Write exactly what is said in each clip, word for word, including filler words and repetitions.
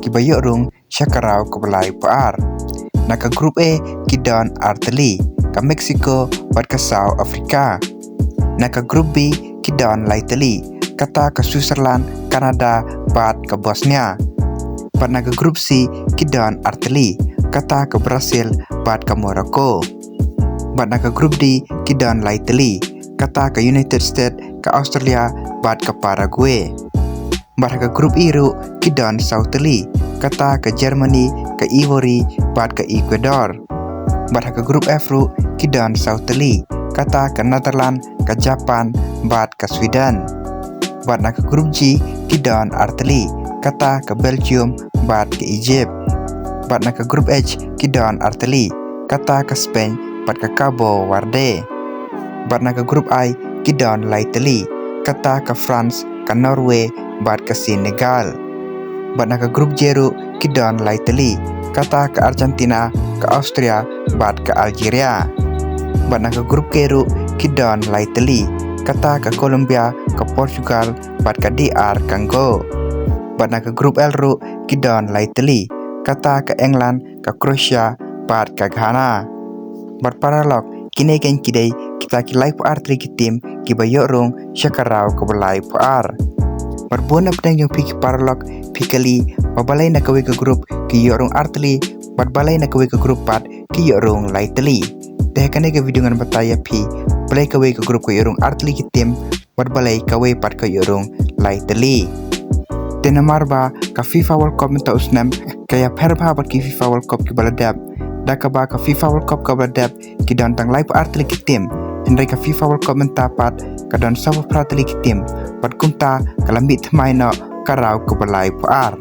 ba ïoh rung sha ka raw kaba laiphew ar. Na ka Group A ki don artylli, ka Mexico bad ka South Africa. Na ka Group B ki don laitylli, kata ka Switzerland, Canada bad ka Bosnia. Bad na ka Group C ki don artylli, kata ka Brazil bad ka Morocco. Bad na ka Group D ki don laitylli, kata ka United States, ka Australia bad ka Paraguay. Bad ha ka Group E ruh ki don sawtylli, kata ka Germany, ka Ivory bad ka Ecuador. Bad ha ka Group F ruh ki don sawtylli, kata ka Netherlands, ka Japan bad ka Sweden. Bad na ka Group G ki don artylli, kata ka Belgium bad ka Egypt. Bad na ka Group H ki don artylli, kata ka Spain bad ka Cabo Verde. Bad na ka Group I ki don laitylli, kata ka France, ka Norway bad ka Senegal. Bad na ka Group J ruh ki don laitylli, kata ka Argentina, ka Austria bad ka Algeria. Bad na ka Group K ruh ki don laitylli, kata ka Colombia, ka Portugal bad ka D R Congo. Bad na ka Group L ruh ki don laitylli, kata ka England, ka Croatia bad ka Ghana. Bad paralok, kine kein ki dei kita ki laiphew ar tylli ki tim kiba ïoh rung sha ka raw kaba laiphew ar. Bad bun na pdeng jong phi ki paralok phi kylli ba balei na kawei ka group ki ïoh rung artylli bad balei na kawei ka group pat ki ïoh rung laitylli. Te ha kane ka video ngan batai ïa phi balei kawei ka group ka ïoh rung artylli ki tim bad balei kawei pat ka ïoh rung laitylli. Te namar ba ka FIFA World Cup mynta u snem ka ïapher bha bad ki FIFA World Cup kiba la dep. Da kaba ka FIFA World Cup kaba la dep ki don tang laiphew ar tylli ki tim. Hynrei ka FIFA World Cup mynta pat ka don sawphew phra tylli ki tim. Bad kumta ka la mih thymmai noh ka raw kaba laiphew ar.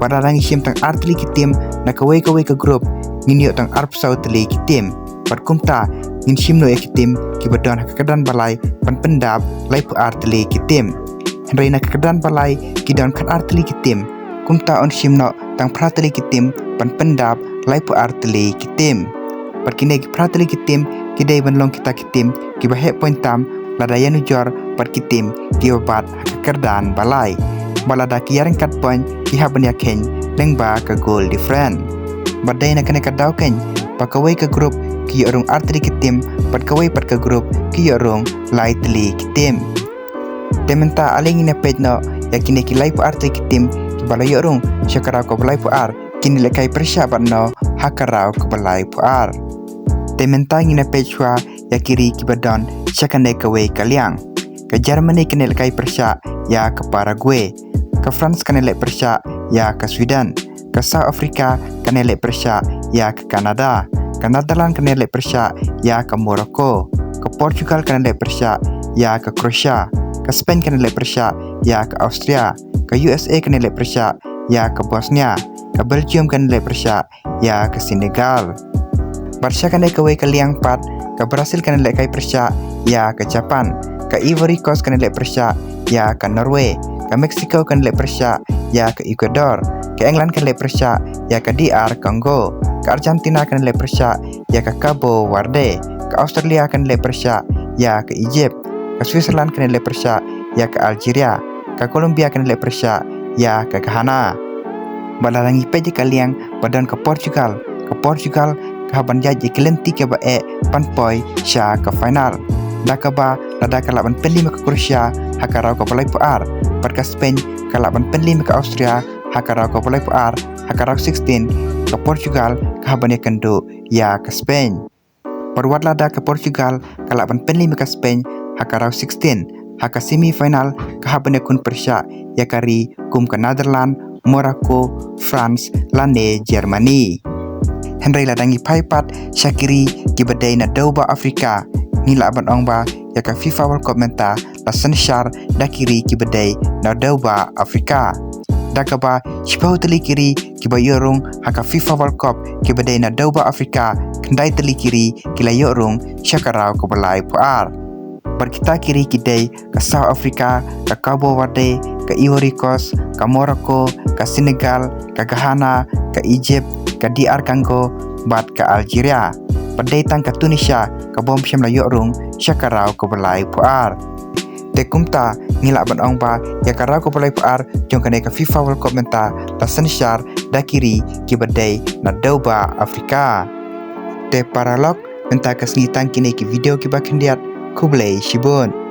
Bad lada ngi shim tang ar tylli ki tim na kawei kawei ka group, ngin ïoh tang arphew saw tylli ki tim. Bad kumta ngin shim noh ïa ki tim kiba don ha ka kyrdan ba lai ban pyndap laiphew ar tylli ki tim. Hynrei na ka kyrdan ba lai ki don khatar tylli ki tim. Kumta yn shim noh tang phra tylli ki tim ban pyndap laiphew ar tylli ki tim. Bad kine ki phra tylli ki tim ki dei ban long kita ki tim kiba heh point tam lada ïanujor bad ki tim kiba bat ha ka kyrdan ba lai. Bad lada ki ïaryngkat point ki hap ban ïakheiñ lyngba ka goal difference. Bad dei na kane ka daw kein ba kawei ka group ki ïoh rung ar tylli ki tim bad kawei pat ka group ki ïoh rung lai tylli ki tim. Te mynta ale ngin ïa peit noh ïa kine ki laiphew ar tylli ki tim kiba la ïoh rung sha ka raw kaba laiphew ar, kin lehkai pyrshah bad no ha ka raw kaba laiphew ar. Te mynta ngin ïa peit shuwa ïa ki ri kiba don sha kane kawei ka liang. Ka Germany kan lehkai pyrshah ïa ka Paraguay. Ka France kan leh pyrshah ïa ka Sweden. Ka South Africa kan leh pyrshah ïa ka Canada. Ka Netherlands kan leh pyrshah ïa ka Morocco. Ka Portugal kan leh pyrshah ïa ka Croatia. Ka Spain kan leh pyrshah ïa ka Austria. Ka U S A kan leh pyrshah ïa ka Bosnia. Ka Belgium kan leh pyrshah ïa ka Senegal. Bad sha kane kawei ka liang pat, ka Brazil kan lehkai pyrshah ïa ka Japan. Ka Ivory Coast kan leh pyrshah ïa ka Norway. Ka Mexico kan leh pyrshah ïa ka Ecuador. Ka England kan leh pyrshah ïa ka D R Congo. Ka Argentina kan leh pyrshah ïa ka Cabo Verde. Ka Australia kan leh pyrshah ïa ka Egypt. Ka Switzerland kan leh pyrshah ïa ka Algeria. Ka Colombia kan leh pyrshah ïa ka Ghana. Bad lada ngi peit ïa ka liang ba don ka Portugal, ka Portugal ka hap ban ïaid ïa ki lynti kiba eh ban poi sha ka final. Da kaba lada ka lah ban pynliem ïa ka Croatia ha ka raw kaba laiphew ar, bad ka Spain ka lah ban pynliem ïa ka Austria ha ka raw kaba laiphew ar, ha ka raw sixteen ka Portugal ka hap ban ïakynduh ïa ka Spain. Bad wat lada ka Portugal ka lah ban pynliem ïa ka Spain ha ka raw sixteen, ha ka semi final ka hap ban ïakhun pyrshah ïa ka ri kum ka Netherlands, Morocco, France lane Germany. Hynrei lada ngi phai pat sha ki ri kiba dei na dewbah Africa, ngi lah ban ong ba ïa ka FIFA World Cup mynta la synshar da ki ri kiba dei na dewbah Africa. Da kaba shiphew tylli ki ri kiba ïoh rung ha ka FIFA World Cup kiba dei na dewbah Africa, khyndai tylli ki ri ki la ïoh rung sha ka raw kaba laiphew ar. Bad kita ki ri ki dei ka South Africa, ka Cabo Verde, ka Ivory Coast, ka Morocco, ka Senegal, ka Ghana, ka Egypt, ka D R Congo bad ka Algeria. Bad dei tang ka Tunisia kaba ym shym la ïoh rung sha ka raw kaba laiphew ar. Te kumta ngi lah ban ong ba ïa ka raw kaba laiphew ar jong kane ka FIFA World Cup mynta la synshar da ki ri kiba dei na dewbah Africa. Te paralok, mynta ka sngi tang kine ki video kiba khyndiat. Khublei shibun.